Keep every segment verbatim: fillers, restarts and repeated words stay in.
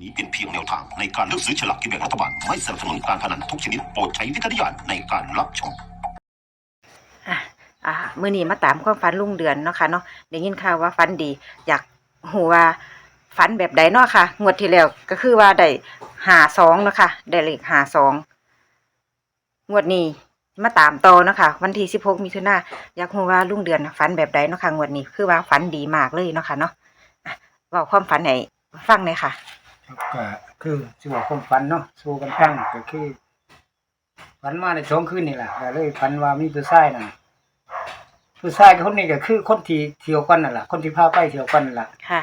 นี้เป็นเพียงแนวทางในการเลือกซื้อฉลากกินแบ่งรัฐบาล ไม่สนับสนุนการพนันทุกชนิด โปรดใช้วิจารณญาณในการรับชม อ่ะ อ่า มื้อนี้มาตามความฝันลุงเดือนเนาะค่ะเนาะ ได้ยินข่าวว่าฝันดี อยากฮู้ว่าฝันแบบใดเนาะค่ะ งวดที่แล้วก็คือว่าได้ห้าสองเนาะค่ะ ได้เลขห้าสอง งวดนี้มาตามต่อเนาะค่ะ วันที่สิบหกมิถุนา อยากฮู้ว่าลุงเดือนน่ะฝันแบบใดเนาะค่ะ งวดนี้คือว่าฝันดีมากเลยเนาะค่ะเนาะ อ่ะ เว้าความฝันให้ฟังหน่อยค่ะ ครับ ก็คือสิเว้าความฝันเนาะ สู่กันฟัง ก็คือ ฝันมาได้สองคืนนี่ล่ะ ก็เลยฝันว่ามีผู้ชายนั่น ผู้ชายคนนี้ก็คือคนที่เที่ยวกันนั่นล่ะ คนที่พาไปเที่ยวกันนั่นล่ะ ค่ะ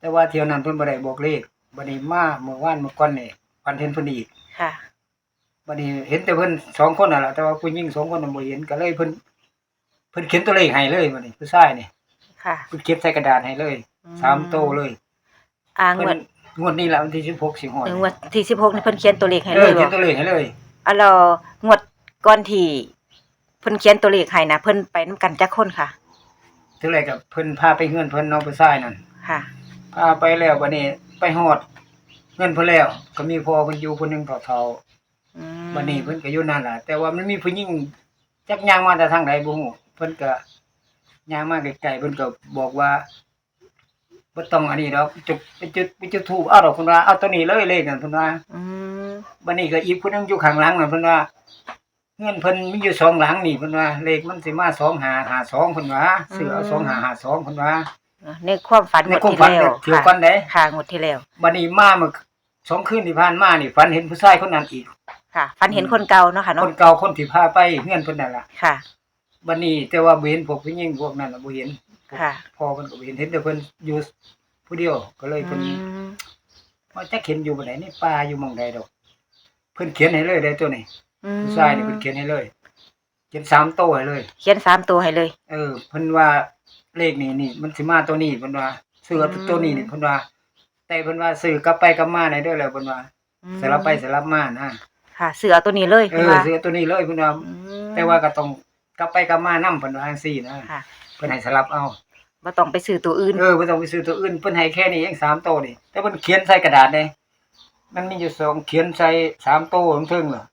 แต่ว่าเที่ยวนั้นเพิ่นบ่ได้บอกเลข บัดนี้มาเมื่อวานเมื่อก่อนนี่ ฝันเห็นเพิ่นอีก ค่ะ บัดนี้เห็นแต่เพิ่นสองคนนั่นล่ะ แต่ว่าผู้หญิงสองคนนั้นบ่เห็น ก็เลยเพิ่น เพิ่นเขียนตัวเลขให้เลยบัดนี้ ผู้ชายนี่ ค่ะ เพิ่นเขียนใส่กระดาษให้เลย อืม สามโตเลย อ่า เพิ่น งวด งวดนี้ล่ะ วันที่สิบหกสิฮอด เออ งวดที่สิบหกนี่เพิ่นเขียนตัวเลขให้ เออ เลยบ่ เขียนตัวเลขให้เลย อ่ะ แล้วงวดก่อนที่เพิ่นเขียนตัวเลขให้นะ เพิ่นไปนำกันจักคนค่ะ ทีแรกก็เพิ่นพาไปเฮือนเพิ่นเนาะ ผู้ชายนั่น ค่ะ พาไปแล้วบัดนี้ไปฮอดเฮือนเพิ่นแล้ว ก็มีพ่อเพิ่นอยู่ผู้หนึ่งเฒ่าๆ อืม บัดนี้เพิ่นก็อยู่นั่นล่ะ แต่ว่ามันมีผู้หญิงจักย่างมาแต่ทางใดบ่ฮู้ เพิ่นก็ย่างมาใกล้ๆ เพิ่นก็บอกว่า "บ่ต้องอันนี้ดอก จุด ไปจุด ไปจุดธูปเอาดอก" เพิ่นว่า "เอาตัวนี้เลยเลขนั่น" เพิ่นว่า อืม บัดนี้ก็อีกผู้หนึ่งอยู่ข้างหลังนั่น เพิ่นว่า "เฮือนเพิ่นมีอยู่สองหลังนี่" เพิ่นว่า "เลขมันสิมาสองห้าห้าสอง" เพิ่นว่า "ซื้อเอา อืม สองห้าห้าสอง" เพิ่นว่า อ่ะ ในความฝัน ในความฝัน งวดที่แล้ว เที่ยวก่อนเด้ ค่ะ งวดที่แล้ว บัดนี้มาเมื่อสองคืนที่ผ่านมานี่ ฝันเห็นผู้ชายคนนั้นอีก ค่ะ ฝันเห็น อืม คนเก่าเนาะค่ะเนาะ คนเก่า คนที่พาไปเฮือนเพิ่นนั่นล่ะ ค่ะ บัดนี้แต่ว่าบ่เห็นพวกผู้หญิงพวกนั้นน่ะ บ่เห็น ค่ะ พ่อเพิ่นก็บ่เห็น เห็นแต่เพิ่นอยู่ผู้เดียว ก็เลยเพิ่น อืม ว่าจักเห็นอยู่บ่าใด ในป่าอยู่หม่องใดดอก เพิ่นเขียนให้เลยเด้ตัวนี้ อืม ผู้ชายนี่เพิ่นเขียนให้เลย เขียนสามโตให้เลย เขียนสามโตให้เลย เออ เพิ่นว่าเลขนี่ นี่ มันสิมาตัวนี้ เพิ่นว่า ซื้อเอา อืม ตัวนี้นี่ เพิ่นว่า แต่เพิ่นว่าซื้อกลับไปกลับมาได้เด้อแล้ว เพิ่นว่า อืม สลับไปสลับมานะ ค่ะ ซื้อเอาตัวนี้เลย เออ เพิ่นว่า ซื้อเอาตัวนี้เลย เพิ่นว่า อืม แต่ว่าก็ต้องกลับไปกลับมานำ เพิ่นว่าจั่งซี้นะ ค่ะ เพิ่นให้สลับเอา บ่ต้องไปซื้อตัวอื่น เออ บ่ต้องไปซื้อตัวอื่น เพิ่นให้แค่นี้เอง สามโตนี่ แต่เพิ่นเขียนใส่กระดาษเด้ มันมีอยู่สอง เขียนใส่สามโตข้างเทิงล่ะ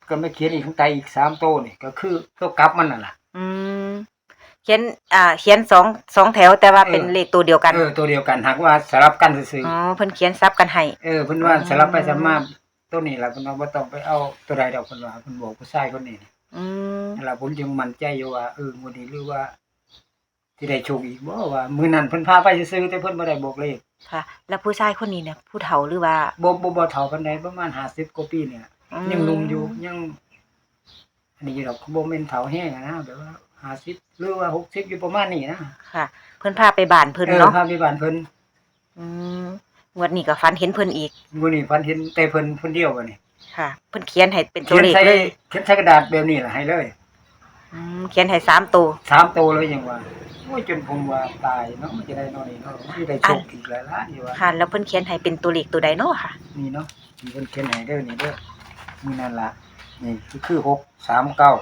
ก็มาเขียนอีกข้างใต้อีกสามโตนี่ ก็คือตัวกลับมันนั่นล่ะ อืม เขียน อ่า เขียนสอง สองแถว แต่ว่า เออ เป็นเลขตัวเดียวกัน เออ ตัวเดียวกัน หากว่าสลับกันซื่อๆ อ๋อ เพิ่นเขียนสลับกันให้ เออ เพิ่นว่า อืม สลับไปสลับมา ตัวนี้ล่ะ เพิ่นว่าบ่ต้องไปเอาตัวใดดอก เพิ่นว่า เพิ่นบอกผู้ชายคนนี้ อืม นั่นล่ะ ผมจึงมั่นใจอยู่ว่า เออ งวดนี้หรือว่า สิได้โชคอีกบ่ ว่ามื้อนั้นเพิ่นพาไปซื่อๆ แต่เพิ่นบ่ได้บอกเลข ค่ะ แล้วผู้ชายคนนี้เนี่ย ผู้เฒ่าหรือว่า บ่ บ่ บ่เฒ่าปานใด ประมาณห้าสิบกว่าปีเนี่ย อืม ยังหนุ่มอยู่ ยัง อันนี้อยู่ดอก บ่แม่นเฒ่าแฮงอะนะ แบบว่าห้าสิบ หรือว่าหกสิบ อยู่ประมาณนี้นะ ค่ะ เพิ่นพาไปบ้านเพิ่น เออ เนาะ พาไปบ้านเพิ่น อืม งวดนี้ก็ฝันเห็นเพิ่นอีก งวดนี้ฝันเห็นแต่เพิ่นคนเดียวบัดนี้ ค่ะ เพิ่นเขียนให้เป็นตัวเลขเลย เขียนใส่ เขียนใส่กระดาษแบบนี้ล่ะ ให้เลย อืม เขียนให้สามโต สามโตเลยยังว่า โอ้ย จนผมว่าตายเนาะ มันจะได้นอนนี่เนาะ มันจะได้โชคอีกหลายล้านอยู่ว่า ค่ะ แล้วเพิ่นเขียนให้เป็นตัวเลขตัวใดเนาะค่ะ นี่เนาะ ที่เพิ่นเขียนให้เด้อ นี่เด้อ นี่นั่นล่ะ นี่คือ คือ หกสามเก้า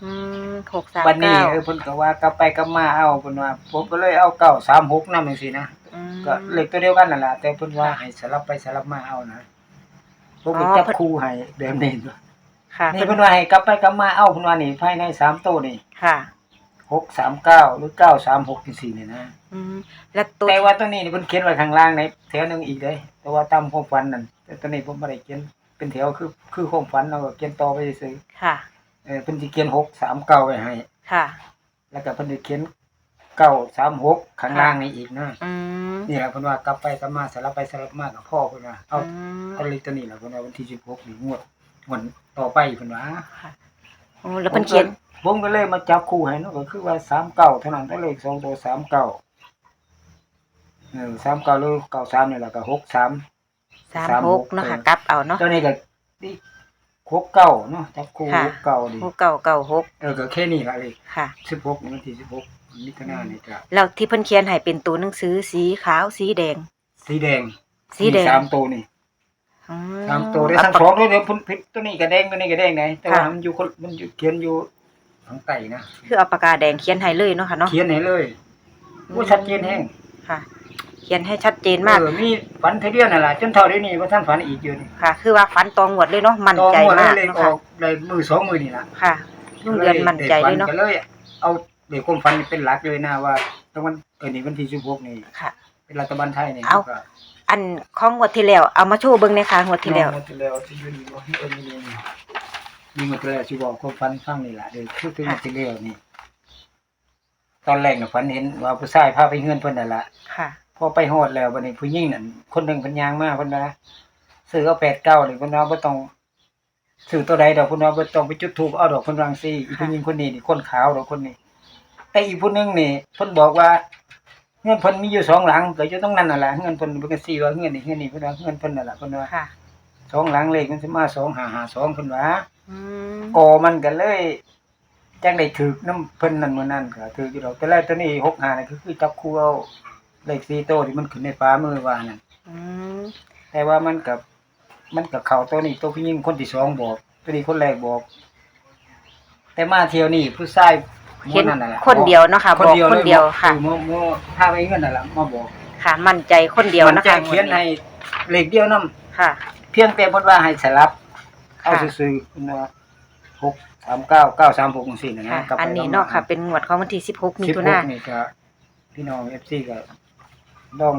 อืม หกสามเก้า บัดนี้ เออ เพิ่นก็ว่ากลับไปกลับมาเอา เพิ่นว่า ผมก็เลยเอา เก้าสามหก นำจั่งซี้นะ อืม ก็เลขตัวเดียวกันนั่นล่ะ แต่เพิ่นว่า ค่ะ ให้สลับไปสลับมาเอานะ ผมก็ อ๋อ จับ เพิ่น คู่ให้แบบนี้ ค่ะ นี่ เพิ่น เพิ่นว่าให้กลับไปกลับมาเอา เพิ่นว่านี่ ภายในสามโตนี่ ค่ะ หกสามเก้า หรือ เก้าสามหก จั่งซี้นี่นะ อืม แล้วตัว แต่ว่าตัวนี้นี่เพิ่นเขียนไว้ข้างล่างในแถวหนึ่งอีกเด้ แต่ว่าตามความฝันนั่น แต่ตัวนี้ผมบ่ได้เขียนเป็นแถว คือ คือความฝัน เราก็เขียนต่อไปซื่อๆ ค่ะ เออ เพิ่นสิเขียน หกสามเก้า ไว้ให้ ค่ะ แล้วก็เพิ่นสิเขียน เก้าสามหก ข้างล่างนี่อีกนะ อืม นี่แหละเพิ่นว่ากลับไปกลับมา สลับไปสลับมาก็พอ เพิ่นว่า เอา อืม เอาเลขตัวนี้ล่ะ เพิ่นว่าวันที่สิบหกนี่งวด งวดต่อไป เพิ่นว่า ค่ะ โอ้ แล้วเพิ่นเขียน ผมก็ ผมก็เลยมาจับคู่ให้เนาะ ก็คือว่า สามเก้า เท่านั้น แต่เลขสองตัว สามเก้า เออ สามเก้า หรือ เก้าสาม นี่แหละ ก็ หกสาม สามหก เนาะค่ะ เออ กลับเอาเนาะ ตัวนี้ก็ นี่ หกเก้า เนาะ จับคู่ ค่ะ หกเก้า นี่ หกเก้า เก้าหก เออ ก็แค่นี้ล่ะเลข ค่ะ สิบหก นี่ วันที่สิบหกมิถุนายนนี่ก็ แล้วที่เพิ่นเขียนให้เป็นตัวหนังสือสีขาวสีแดง สีแดง สีแดง นี่สามตัวนี่ อืม สามตัวได้ เอา ทั้ง ปาก สองตัว เดี๋ยวเพิ่น เพิ่น ตัวนี้ก็แดง ตัวนี้ก็แดงไง แต่ว่า ค่ะ มันอยู่คน มันอยู่ เขียนอยู่ข้างใต้นะ คือเอาปากกาแดงเขียนให้เลยเนาะค่ะเนาะ เขียนให้เลย โอ้ อืม ชัดเจนแฮง ค่ะ เขียนให้ชัดเจนมาก เออ มีฝันเทื่อเดียวนั่นล่ะ จนเท่าเดี๋ยวนี้บ่ทันฝันอีกอยู่นี่ ค่ะ คือว่าฝันต่องวดเลยเนาะ มั่นใจมาก ต่องวดเลย เลข เนาะ อ ค่ะ อกได้มื้อสองมื้อนี่ล่ะ ค่ะ ลุงเดือนมั่นใจเลยเนาะ ก็เลยเอาเลขความฝันนี่เป็นหลักเลยนะ ว่าต้องวัน เออ นี่วันที่สิบหกนี่ ค่ะ เป็นรัฐบาลไทยนี่ เอา ก็ อันของงวดที่แล้ว เอามาโชว์เบิ่งแหน่ค่ะ งวดที่แล้ว งวดที่แล้วที่อยู่นี่บ่ เออ นี่ นี่ นี่ งวดที่แล้วสิบอกความฝันฟังนี่ล่ะ เด้อ คือ คืองวดที่แล้วนี่ ตอนแรกน่ะฝันเห็นว่าผู้ชายพาไปเฮือนเพิ่นนั่นล่ะ ค่ะ พอไปฮอดแล้วบัดนี้ผู้หญิงนั่นคนหนึ่งเพิ่นย่างมา เพิ่นว่า "ซื้อเอาแปดเก้านี่" เพิ่นว่า "บ่ต้องซื้อตัวใดดอก" เพิ่นว่า "บ่ต้องไปจุดธูปเอาดอก" เพิ่นว่าจั่งซี้ อี ค่ะ ผู้หญิงคนนี้นี่คนขาวดอกคนนี้ แต่อีกผู้หนึ่งนี่เพิ่นบอกว่า เฮือนเพิ่นมีอยู่สองหลัง ก็อยู่ตรงนั้นนั่นล่ะ เฮือนเพิ่น เพิ่นก็ซี้ว่าเฮือนนี่ เฮือนนี่ เพิ่นว่าเฮือนเพิ่นนั่นล่ะ เพิ่นว่า ค่ะ สองหลัง เลขมันสิมาสองห้าห้าสอง เพิ่นว่า อืม กอมันก็เลย จั่งได้ถืกนำเพิ่นนั่นมื้อนั้นก็ถืกอยู่ดอก แต่แล้วตัวนี้ หกห้า นี่ก็คือจับคู่เอาเลขสี่โตที่มันขึ้นในฝ่ามือว่านั่น อืม แต่ว่ามันก็ มันก็เข้าตัวนี้ ตัวผู้หญิงคนที่สองบอก ตัวนี้คนแรกบอก แต่มาเที่ยวนี้ผู้ชาย เห็น หมู่นั่นน่ะล่ะ คนเดียวเนาะค่ะ คนเดียว บอกคนเดียว เลย ค่ะ เออ หมู่ หมู่พาไปเฮือนนั่นล่ะมาบอก ค่ะ มั่นใจคนเดียวนะคะ มั่นใจ เขียนให้เลขเดียวนำ ค่ะ เพียงแต่เพิ่นว่าให้สลับเอา ค่ะ ซื่อๆ เพิ่นว่า หกสามเก้า เก้าสามหก จั่งซี้น่ะนะ ค่ะ กลับไป อันนี้เนาะค่ะ กลับมา เป็นงวดของวันที่สิบหก มิถุนา สิบหก นี่ก็ พี่น้อง เอฟซี ก็ลอง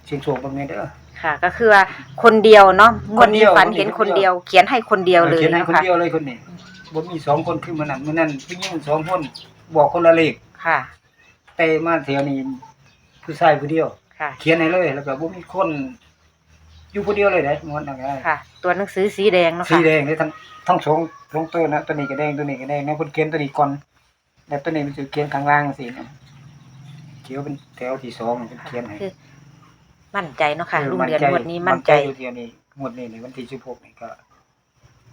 เสี่ยงโชคเบิ่งแหน่เด้อ ค่ะ ก็คือว่าคนเดียวเนาะ งวดนี้ คนเดียว ฝันเห็นคนเดียว คนเดียว เขียนให้คนเดียวเลย เออ เขียนให้ เนาะ คน ค่ะ เดียวเลยคนนี้ บ่มีสองคนคือมื้อนั้น มื้อนั้นผู้หญิงสองคนบอกคนละเลข ค่ะ แต่มาเที่ยวนี้ผู้ชายผู้เดียว ค่ะ เขียนให้เลย แล้วก็บ่มีคน อยู่ผู้เดียวเลยเด้ งวดนั้นก็ ค่ะ ตัวหนังสือสีแดงเนาะค่ะ สีแดงเลยทั้ง ทั้งสอง สองตัวนะ ตัวนี้ก็แดง ตัวนี้ก็แดงนะ เพิ่นเขียนตัวนี้ก่อน แล้วตัวนี้มันสิเขียนข้างล่างจั่งซี้นะ เขียวเป็นแถวที่สอง เพิ่นเขียนให้ คือมั่นใจเนาะค่ะ เออ ลุงเดือน มั่นใจ งวดนี้มั่นใจ มั่นใจอยู่เที่ยวนี้ งวดนี้นี่วันที่สิบหกนี่ก็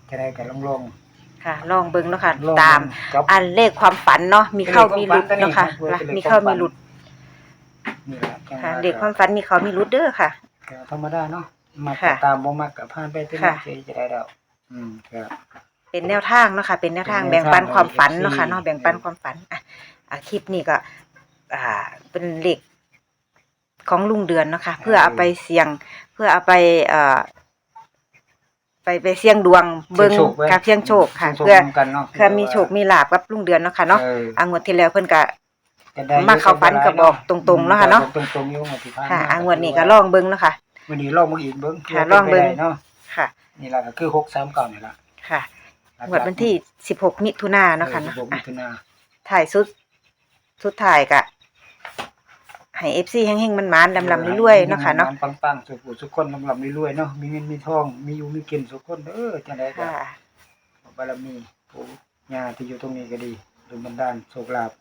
จะได้ก็ลองๆ ค่ะ ลองเบิ่งเนาะค่ะ ลองเบิ่ง ตาม ครับ อันเลขความฝันเนาะ มีเข้ามีหลุดเนาะค่ะ เลขความฝันตัวนี้ครับ มีเข้ามีหลุด นี่ล่ะ จั่ง ค่ะ ว่า เลขความฝันมีเข้ามีหลุดเด้อค่ะ ก็ธรรมดาเนาะ มักก็ ค่ะ ตาม บ่มักก็ผ่านไป แต่ ค่ะ มันสิจะได้ดอก อืม ก็ เป็นแนวทางเนาะค่ะ เป็นแนวทาง เป็นแนวทาง แบ่งปันความฝันเนาะค่ะเนาะ ให้ เอฟซี แบ่งปันความฝัน อ่ะ อ่ะ คลิปนี้ก็ อ่า เป็นเลขของลุงเดือนเนาะค่ะ เออ เพื่อเอาไปเสี่ยง เพื่อเอาไป เอ่อ ไป ไปเสี่ยงดวงเบิ่ง เสี่ยงโชคไว้ กับเสี่ยงโชคค่ะ เสี่ยงโชค เพื่อ นำกันเนาะ เพื่อมีโชคมีลาภกับลุงเดือนเนาะค่ะเนาะ เออ อ่ะ งวดที่แล้วเพิ่นก็ ก็ได้ มาเข้าฝันก็บอกตรงๆเนาะค่ะเนาะ อืม ก็บอกตรงๆอยู่ งวดที่ผ่านมา ค่ะ อ่ะ งวดนี้ก็ลองเบิ่งเนาะค่ะ งวดนี้ลองเบิ่งอีก เบิ่ง ค่ะ เผื่อ ลองเบิ่ง เป็นไปได้เนาะ ค่ะ นี่ล่ะก็คือ หกสามเก้า นี่ล่ะ ค่ะ หลักๆ งวดวันที่สิบหก มิถุนายนเนาะค่ะเนาะ เออ สิบหก มิถุนายน ท้ายสุด สุดท้ายก็ให้ เอฟซี เฮงๆ มันๆ ลำๆ รวยๆ เนาะค่ะเนาะ เฮงๆ มันๆ ปังๆ สุขๆ สุขคน ลำๆ รวยๆ เนาะ มีเงินมีทอง มีอยู่มีกินสุขคนเด้อ จั่งใดก็ ค่ะ บารมีปู่ย่าที่อยู่ตรงนี้ก็ดี ดลบันดาลโชคลาภ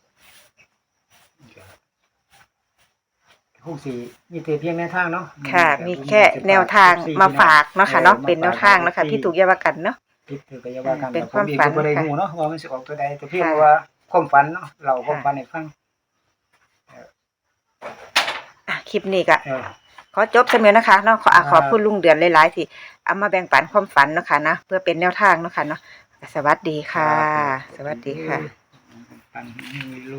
คงสิมีแต่เพียงแนวทางเนาะ ค่ะ มีแค่แนวทางมาฝากเนาะค่ะเนาะ เออ เป็นแนวทางเนาะค่ะ มาฝาก ผิดถูกอย่าว่ากันเนาะ ผิดถูกก็อย่าว่ากัน เออ เป็นความฝัน ผมเองก็บ่ได้ ค่ะ ฮู้เนาะว่ามันสิออกตัวใด แต่เพียง ค่ะ ว่าความฝันเนาะ เล่าความ ค่ะ ฝันให้ฟัง เออ อ่ะ คลิปนี้ก็ เออ ขอจบส่ำนี้นะคะเนาะ ขอ อ่ะ อ่า ขอบคุณลุงเดือนหลายๆ ที่เอามาแบ่งปันความฝันเนาะค่ะนะ เพื่อเป็นแนวทางเนาะค่ะเนาะ สวัสดีค่ะ ครับผม สวัสดีค่ะ ปังรวย